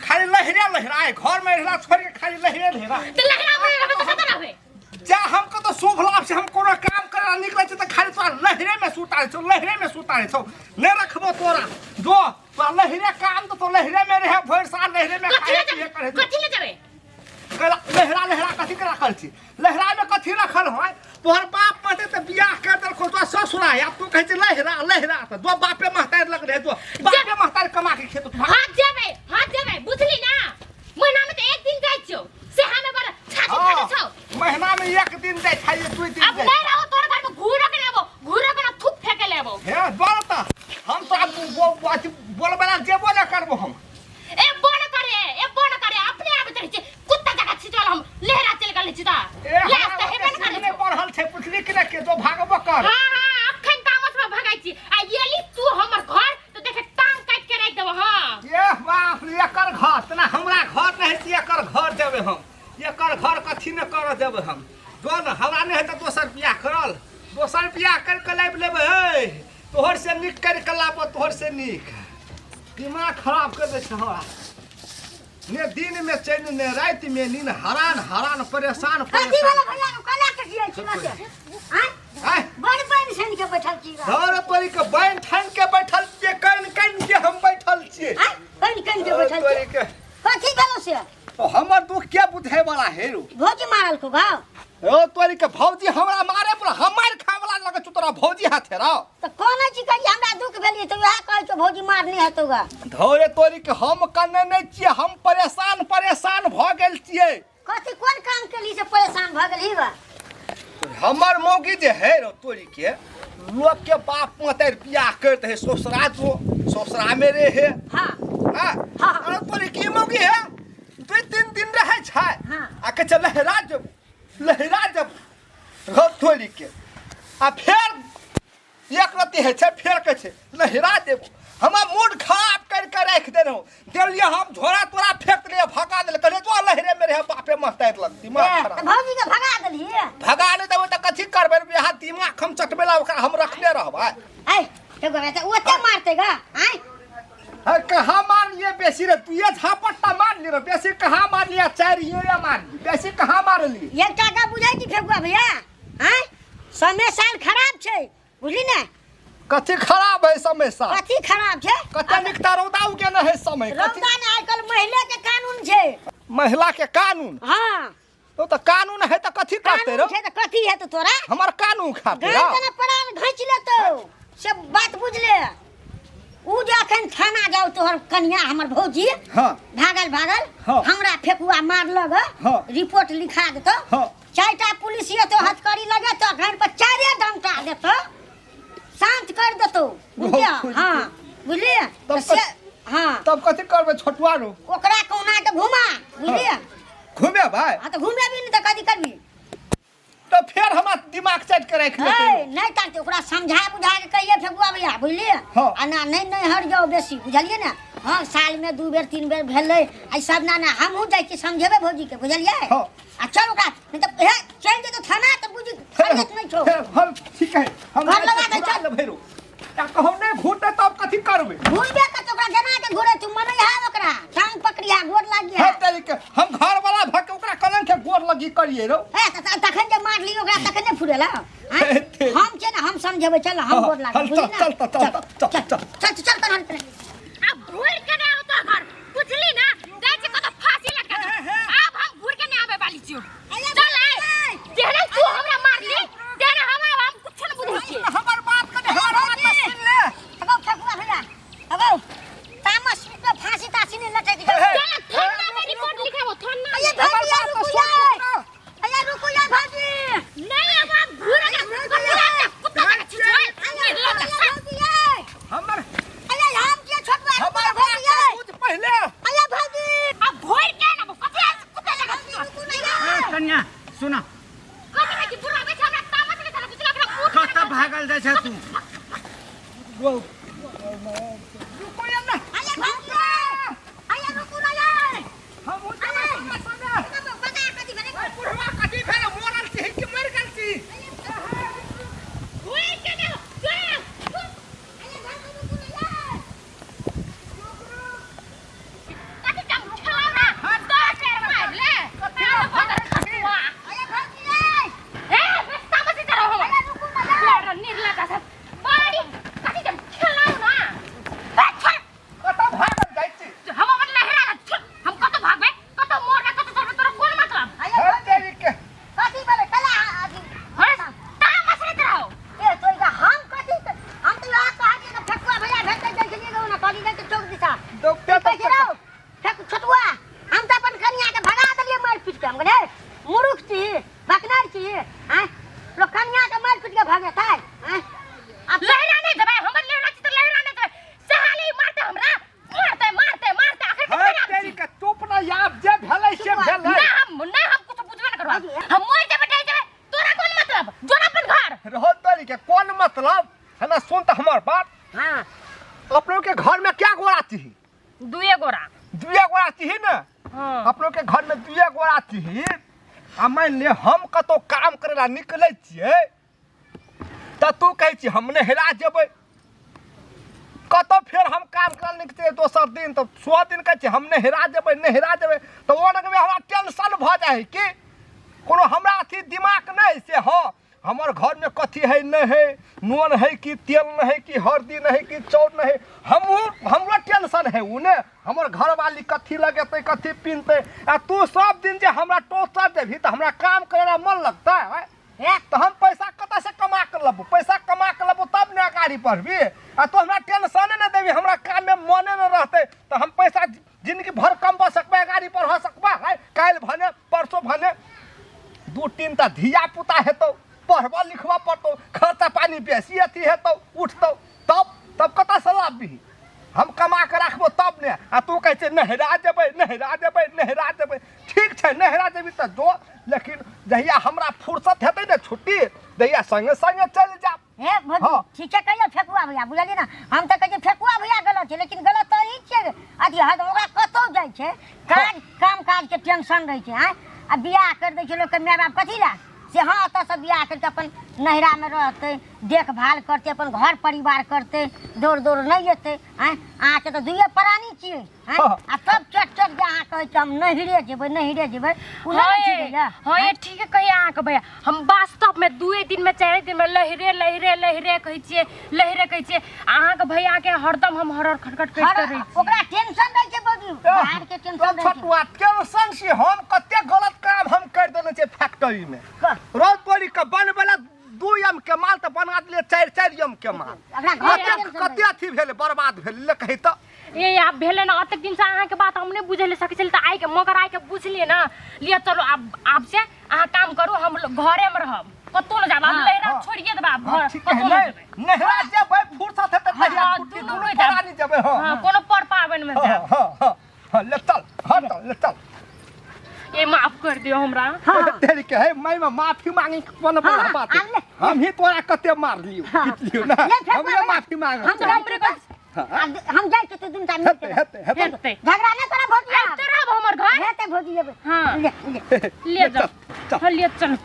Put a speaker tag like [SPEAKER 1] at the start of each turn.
[SPEAKER 1] खाली लहरे लहरा घर में रहला छोड़ के खाली लहरे लहरा।
[SPEAKER 2] त लहरा में रहबे त कतऽ रहबे?
[SPEAKER 1] जा हम कतऽ शुभ लाभ से हम कोनो काम करे ला निकलै छी तऽ खाली तोरा लहरे में सुतारै छौ, लहरे में सुतारै छौ। नहि रखबो तोरा, जो तोरा लहरे काम तऽ तो लहरे में रहे भरि साल लहरे में
[SPEAKER 2] कथी
[SPEAKER 1] खाए
[SPEAKER 2] ले
[SPEAKER 1] पिए
[SPEAKER 2] जेबे?
[SPEAKER 1] करे।
[SPEAKER 2] कथी ले जेबे?
[SPEAKER 1] कहला लहरा लहरा कथी के रखल छी? लहरा में कथी रखल है? तोहर बाप मते तऽ बियाह कर देलखौ तोरा ससुरा, आब तू कहै छी लहरा लहरा, तऽ दो बापे महतारि लग रहे, दो बापे महतारि कमा के खेतो।
[SPEAKER 2] हाथ जेबे, हाथ जेबे, बुझली ना? महीना में त एक दिन जाइ छियौ से हमे बड़ छाती फाटै छौ।
[SPEAKER 1] महीना में एक दिन जाइ छै, दू दिन
[SPEAKER 2] अब
[SPEAKER 1] जाइ।
[SPEAKER 2] नहीं रहो तोर घर में, घूरो के ना आबो, घूरो के ना थूक फेंके लेबो।
[SPEAKER 1] हे बोल तऽ हम तो आब अथी बोलबै ला जेबो नहि करबो हम।
[SPEAKER 2] ए बोन करे, ए बोन करे, अपने आबैत रहै छै कुत्ता जकाँ छिचल, हम लेहरा चलि गेल छी तऽ
[SPEAKER 1] ए
[SPEAKER 2] लाज
[SPEAKER 1] हमरा
[SPEAKER 2] तऽ हेबे ने
[SPEAKER 1] ओते
[SPEAKER 2] करै
[SPEAKER 1] नहि
[SPEAKER 2] छौ।
[SPEAKER 1] पढ़ल छै, पुछली कि नहि के जो भागबो कर।
[SPEAKER 2] हाँ हाँ, अखन तामस में भगाइ छी आ एली तू हमर घर तऽ देखे टांग काटि के राखि देबो। हाँ
[SPEAKER 1] ए बाप रे, एकर घर तेना हमरा घर नहि छै, एकर घर जेबै हम, एकर घर कथी नहि करऽ जेबै हम। जो ने हमरा नहि हेतै दोसर बियाह करल, दोसर बियाह करि कऽ लाबि लेबै। हे तोहर से नीक करि कऽ लाबऽ, तोहर से नीक। दिमाग खराब कर दै छै हमरा, ने दिन में चैन ने राति में नींद, हरान हरान परेशान
[SPEAKER 3] कथी
[SPEAKER 1] परेशान।
[SPEAKER 3] भेलै भैया? केना कटियै छी से आँय?
[SPEAKER 1] आँय?
[SPEAKER 3] बड़ पानि सन के बैठल छी गा।
[SPEAKER 1] धर तोरी के बैन ठान के बैठल छियै, कन कन के हम बैठल छियै।
[SPEAKER 3] आँय, पानि कन के बैठल
[SPEAKER 1] तोरी
[SPEAKER 3] छी?
[SPEAKER 1] के
[SPEAKER 3] कथी भेलो से?
[SPEAKER 1] तो हमर दुख के बुझे वाला हे रो?
[SPEAKER 3] भौजी मारल को घाव?
[SPEAKER 1] ओ तोरी के भौजी हमरा मारे पर, हम मार खाए वाला लगे छौ तोरा भौजी हाथे रो।
[SPEAKER 3] तऽ कोना छी कही हमरा दुख भेलियै तऽ वएह कहै छौ भौजी मारने हेतौ गा।
[SPEAKER 1] धोरे तोरी के हम कने नहि छियै, हम परेशान परेशान भऽ गेल छियै।
[SPEAKER 3] कथी कोन काम केली से परेशान भऽ गेलही बा?
[SPEAKER 1] हमर मौगी जे है रो तोरी के, लोग के बाप मतर बियाह करते है, ससुरा जो ससुरा में रे है।
[SPEAKER 3] हाँ।
[SPEAKER 1] हाँ।
[SPEAKER 3] हाँ।
[SPEAKER 1] अरे तोरी की मौगी है, दू तीन दिन रहे छै।
[SPEAKER 3] हाँ।
[SPEAKER 1] आ कहै छै लहरा जब लहरा जब रो तोरी के, आ फेर एक रत्ती होइ छै फेर कहै छै लहरा देबो। हमरा मूड खराब कर के राखि देलहुँ, देलियै हम झोरा तोरा फेंक देलियै, भगा देलियै, कहलियै तो लहरे में रहे बापे मस्ताइत लग दिमाग
[SPEAKER 3] ए,
[SPEAKER 1] खराब।
[SPEAKER 3] तऽ भौजी के भगा देलही?
[SPEAKER 1] भगा नहि देबै तऽ कथी करबै? यहाँ दिमाग हम चटबै ला ओकरा हम रखने रहबै।
[SPEAKER 3] ऐ एगो तऽ ओते मारतै गा आँय?
[SPEAKER 1] है कहाँ मार लिए बेसी रे? तू ये झापट्टा मार लिए रे, बेसी कहाँ मार लिया? चारि ये मार लिए, बेसी कहाँ मार लिए?
[SPEAKER 3] एकटा गप बुझै छी फेकुआ भैया आँय, समय साल खराब छै, बुझली ने?
[SPEAKER 1] कथी खराब है समय साल?
[SPEAKER 3] कथी खराब छै?
[SPEAKER 1] कते नीक ता रौदा उगे न है समय कथी?
[SPEAKER 3] रौदा ने, आजकल महिला के कानून छै।
[SPEAKER 1] महिला के कानून?
[SPEAKER 3] हाँ।
[SPEAKER 1] तो तऽ कानून है तऽ कथी करते रो?
[SPEAKER 3] कानून छै तऽ कथी हेतौ तोरा?
[SPEAKER 1] हमर कानून खाते
[SPEAKER 3] गान
[SPEAKER 1] रो।
[SPEAKER 3] तना प्राण घींच लेतौ से बात बुझले। उ जे अखन थाना जाउ तोहर कनिया हमर भौजी।
[SPEAKER 1] हाँ।
[SPEAKER 3] भागल भागल।
[SPEAKER 1] हाँ।
[SPEAKER 3] हमरा फेकुआ मारलक।
[SPEAKER 1] हाँ।
[SPEAKER 3] रिपोर्ट लिखा देतौ।
[SPEAKER 1] हाँ।
[SPEAKER 3] चारिटा पुलिस एतौ, हथकड़ी लगेतौ, घर पर चारे डंटा देतौ, शांत कर देतौ, बुझलियै?
[SPEAKER 1] बहुत
[SPEAKER 3] हाँ बुझलियै?
[SPEAKER 1] तब
[SPEAKER 3] तऽ से हाँ।
[SPEAKER 1] तब कथी करबै छोटुआ रो?
[SPEAKER 3] ओकरा कहुना के घुमा, बुझलियै?
[SPEAKER 1] घुमेबै?
[SPEAKER 3] हाँ तऽ घुमेबी नहि तऽ कथी करबी?
[SPEAKER 1] तऽ फेर हमरा दिमाग चाटि के राखि लेतै।
[SPEAKER 3] ए, नहि ताकते, ओकरा समझा बुझा के कहिए फेकुआ भैया, बुझलियै?
[SPEAKER 1] हाँ।
[SPEAKER 3] आ ना नहि नहि हट जाओ बेसी, बुझलियै ने? हाँ साल में 2 बेर 3 बेर भेलै आ सब ना ना हमहूँ जाइ छी समझेबै भौजी के, बुझलियै?
[SPEAKER 1] हाँ।
[SPEAKER 3] आ चल ओकरा नहि तऽ हे चलि जेतौ थाना तऽ बुझी फरियत नहि छौ।
[SPEAKER 1] हे, हम ठीक है, हम
[SPEAKER 3] घर लगा दे,
[SPEAKER 1] घुरा
[SPEAKER 3] चल।
[SPEAKER 1] लेबै रो। आ कहू नहि घुरतै तब कथी करबै?
[SPEAKER 3] घुरबे करतै ओकरा, जेना के घुरे तू मनै है ओकरा, टांग पकड़िया गोर लागिया।
[SPEAKER 1] हे तरीके हम घर वाला भके ओकरा कलन के गोर लगी करिए रो।
[SPEAKER 3] हे त तखन जे मारली ओकरा तखन नहि फुरेला? आँय?
[SPEAKER 1] हे, ते।
[SPEAKER 3] हम छै ने हम समझेबै, चल हम
[SPEAKER 1] हाँ,
[SPEAKER 3] गोर लागब,
[SPEAKER 1] चल,
[SPEAKER 3] बुझली ना?
[SPEAKER 1] चल, चल, चल, चल,
[SPEAKER 3] चल,
[SPEAKER 1] चल।
[SPEAKER 3] चल, चल, तहन।
[SPEAKER 2] अब घूर के ना आवतो घर, बुझली ना? जाइ छी कतौ फांसी लटका दे। आब हम घूर के ना आबै वाली छियौ। चल आइ, जेहने तू हमरा मारली तेहने हम आब हम कुछो न बुझै छियै।
[SPEAKER 1] हमर बात कने, हमर बात तऽ सुन ले।
[SPEAKER 3] अगौ ठकुआ भैया, अगौ तामस पे फांसी तासी नहीं लटक
[SPEAKER 1] हे,
[SPEAKER 3] जाए।
[SPEAKER 1] हे।
[SPEAKER 2] चल थाना में रिपोर्ट लिखाबो, थाना
[SPEAKER 3] अये
[SPEAKER 2] में।
[SPEAKER 1] हमर
[SPEAKER 3] भौजी,
[SPEAKER 1] बात
[SPEAKER 3] रुकू
[SPEAKER 1] तऽ सुन
[SPEAKER 3] जाए।
[SPEAKER 1] ना।
[SPEAKER 3] अये रुकू जाए भौजी।
[SPEAKER 2] नहीं अब आप घूर के कुत्ता कुत्ता का छिछोल निर्लज्ज
[SPEAKER 3] अये
[SPEAKER 2] सा।
[SPEAKER 3] भौजी, अये।
[SPEAKER 1] हमर
[SPEAKER 3] अये हम के छोटुआ, रुकू
[SPEAKER 1] हमर
[SPEAKER 3] ना
[SPEAKER 1] बात
[SPEAKER 3] भौजी,
[SPEAKER 1] तऽ
[SPEAKER 3] अये।
[SPEAKER 1] बुझ पहिले।
[SPEAKER 3] अये भौजी।
[SPEAKER 2] अब घूर के ना कथी कुत्ता जका
[SPEAKER 3] भौजी, रुकू ना
[SPEAKER 4] ए,
[SPEAKER 3] जाए।
[SPEAKER 4] कन्या सुना।
[SPEAKER 2] कथी कहै छी बुढ़ा बेच हमरा तामस के छला बुझला ओकरा मुँह
[SPEAKER 4] कतऽ भागल जाइ छै तू?
[SPEAKER 1] रुको या ना।
[SPEAKER 3] अये भौजी, अये रुकू ना जाए।
[SPEAKER 1] हम उठबै संगे संगे।
[SPEAKER 3] बता कथी भेलै?
[SPEAKER 1] ओइ बुढ़वा कथी भेलै, मरल छी कि मरि गेल छी?
[SPEAKER 2] घूर के ना चल।
[SPEAKER 3] अये भौजी, रुकू ना जाए।
[SPEAKER 2] कथी काम छै?
[SPEAKER 1] तऽ हमर बात।
[SPEAKER 3] हाँ।
[SPEAKER 1] अपनों के घर में क्या गोरा चाहिए?
[SPEAKER 2] दुए गोरा।
[SPEAKER 1] दुए गोरा चाहिए ना?
[SPEAKER 2] हाँ।
[SPEAKER 1] अपनों के घर में दुए गोरा चाहिए। आ मान ले हम कतौ काम करे ला निकले छियै तऽ तू कहै छी हम नहिरा जेबै, कतौ फेर हम काम करे निकलते दोसर दिन तऽ 100 दिन कहै छी हम नहिरा जेबै नहिरा जेबै, तऽ ओ लगबै हमरा टेंशन भऽ जाइ है कि कोनो हमरा अथी दिमाग नहि से हँ हमर घर में कथी है नहीं है, नून है कि तेल नहीं है कि हल्दी नहीं है कि चाउर नहीं है, हमहूँ हमरो टेंशन है उ ने हमर घरवाली कथी लगेतै कथी पिनतै। आ तू सब दिन जे हमरा टोचर देबही तऽ हमरा काम करे ला मन लगतै है?
[SPEAKER 3] हे?
[SPEAKER 1] तऽ हम पैसा कतऽ से कमा के लेबू? पैसा कमा के लेबू तब ने गाड़ी पढ़बी। आ तू हमरा टेंशने नहि देबी, हमरा काम में मने नहि रहतै तऽ हम पैसा जिंदगी भर कमबा सकबै, गाड़ी पढ़ सकबै है? काल्हि भने परसों भने दू तीन टा धिया पुता हेतौ, पढ़बऽ लिखबऽ पड़तौ, खर्चा पानी बेसी अथी हेतौ उठतौ, तब तब कतऽसँ लाबही? हम कमा के राखबो तब ने। आ तू कहै छै नहिरा जेबै नहिरा जेबै नहिरा जेबै। ठीक छै नहिरा जेबही तऽ जो, लेकिन जहिया हमरा फुर्सत हेतै ने छुट्टी तहिया संगे संगे चलि जायब।
[SPEAKER 3] हे भौजी,
[SPEAKER 1] हाँ।
[SPEAKER 3] ठीके कहियौ फेकुआ भैया, बुझलियै ने? हम तऽ कहै छियै फेकुआ भैया गलत छै, लेकिन गलत तऽ अहीं छियै। अथी हद ओकरा कतौ जाइ छै, काज काम काज के टेंशन रहै छै। आँय, आ बियाह करि दै छै लोकके माय बाप कथी लए? से हँ एतऽसँ बियाह करि कऽ अपन नहिरामे रहतै, देखभाल करतै, अपन घर परिवार करतै, दौड़ दौड़ नहि एतै। आँय, अहाँके तऽ दुइए प्राणी छियै। आँय,
[SPEAKER 1] हाँ।
[SPEAKER 3] आ तब चट चट जे अहाँ कहै छियै हम नहिरे जेबै नहिरे जेबै, ओ नहि ने ठीक होइए।
[SPEAKER 2] हाँ ये ठीक है कहिए अहाँके भैया, हम वास्तव में दुए दिन में चारि दिन में लहरे लहरे लहरे कहै छियै लहरे कहै छियै। अहाँके भैया के हरदम हम हर हर खटखट करिते
[SPEAKER 3] हर
[SPEAKER 2] रहै छियै।
[SPEAKER 3] ओकरा टेंशन रहै छै बबी, बाहर के टेंशन रहै छै।
[SPEAKER 1] छोटुआ टेंशन से हम कते गलत काम हम कर देने छियै फैक्ट्री में। रोज तोरी के बनबै ला 2 यम के माल तऽ बना देलियै 4 4 यम के माल।
[SPEAKER 3] अपना घर के
[SPEAKER 1] कते
[SPEAKER 3] टेंशन
[SPEAKER 1] कते अथी भेलै बर्बाद भेलै ले कही तऽ।
[SPEAKER 2] ए आब भेलै ने अतेक दिन से अहाँके बात हम नहि बुझै लए सकै छलियै तऽ आइके मगर आइके बुझलियै ने। लिअ चलू आब आब से अहाँ काम करू, हम घरेमे रहब, कतौ नहि जायब। आब
[SPEAKER 3] हाँ,
[SPEAKER 2] लहरा
[SPEAKER 1] हाँ।
[SPEAKER 2] छोड़िए देबै, आब
[SPEAKER 1] हाँ,
[SPEAKER 2] घर
[SPEAKER 1] ठीक
[SPEAKER 2] कतौ
[SPEAKER 1] है,
[SPEAKER 2] नहि
[SPEAKER 1] नहि,
[SPEAKER 2] जेबै।
[SPEAKER 1] नहिरा जेबै फुर्सत हेतै तहिया
[SPEAKER 2] हाँ,
[SPEAKER 1] छुट्टी
[SPEAKER 2] दुनू
[SPEAKER 1] दुनू
[SPEAKER 2] गोटे जायब।
[SPEAKER 1] प्राणी जेबै, हाँ।
[SPEAKER 2] हाँ, कोनो पर पाबनिमे
[SPEAKER 1] हाँ,
[SPEAKER 2] जायब।
[SPEAKER 1] हाँ, हाँ, हाँ, ले चल, हाँ, चल, ले चल।
[SPEAKER 2] ए माफ कर दियौ हमरा।
[SPEAKER 3] हाँ।
[SPEAKER 1] तेरी के है माय में माफी मांगे के कोन
[SPEAKER 3] हाँ,
[SPEAKER 1] बड़ा
[SPEAKER 3] हाँ,
[SPEAKER 1] बात है।
[SPEAKER 3] आन ले।
[SPEAKER 1] हम ही तोरा कते मार लियो,
[SPEAKER 3] हाँ।
[SPEAKER 1] पीट लियो ना।
[SPEAKER 3] ले, फेर
[SPEAKER 1] हम
[SPEAKER 3] मार।
[SPEAKER 1] माफी मांग।
[SPEAKER 3] हम
[SPEAKER 2] हमरे
[SPEAKER 3] जाइ छी
[SPEAKER 1] हाँ।
[SPEAKER 3] हम जाइ छी तू दुनू टा मिल
[SPEAKER 1] हेतै,
[SPEAKER 3] के।
[SPEAKER 1] हेतै, हेतै।
[SPEAKER 2] हेतै।
[SPEAKER 3] झगड़ा नहि करब भौजी।
[SPEAKER 2] आब तो रहब हमर घर।
[SPEAKER 3] हेतै भौजी, एबै।
[SPEAKER 2] हाँ।
[SPEAKER 3] ले, ले।
[SPEAKER 2] ले जाओ।
[SPEAKER 1] चल, चल।
[SPEAKER 2] हाँ, ले चल।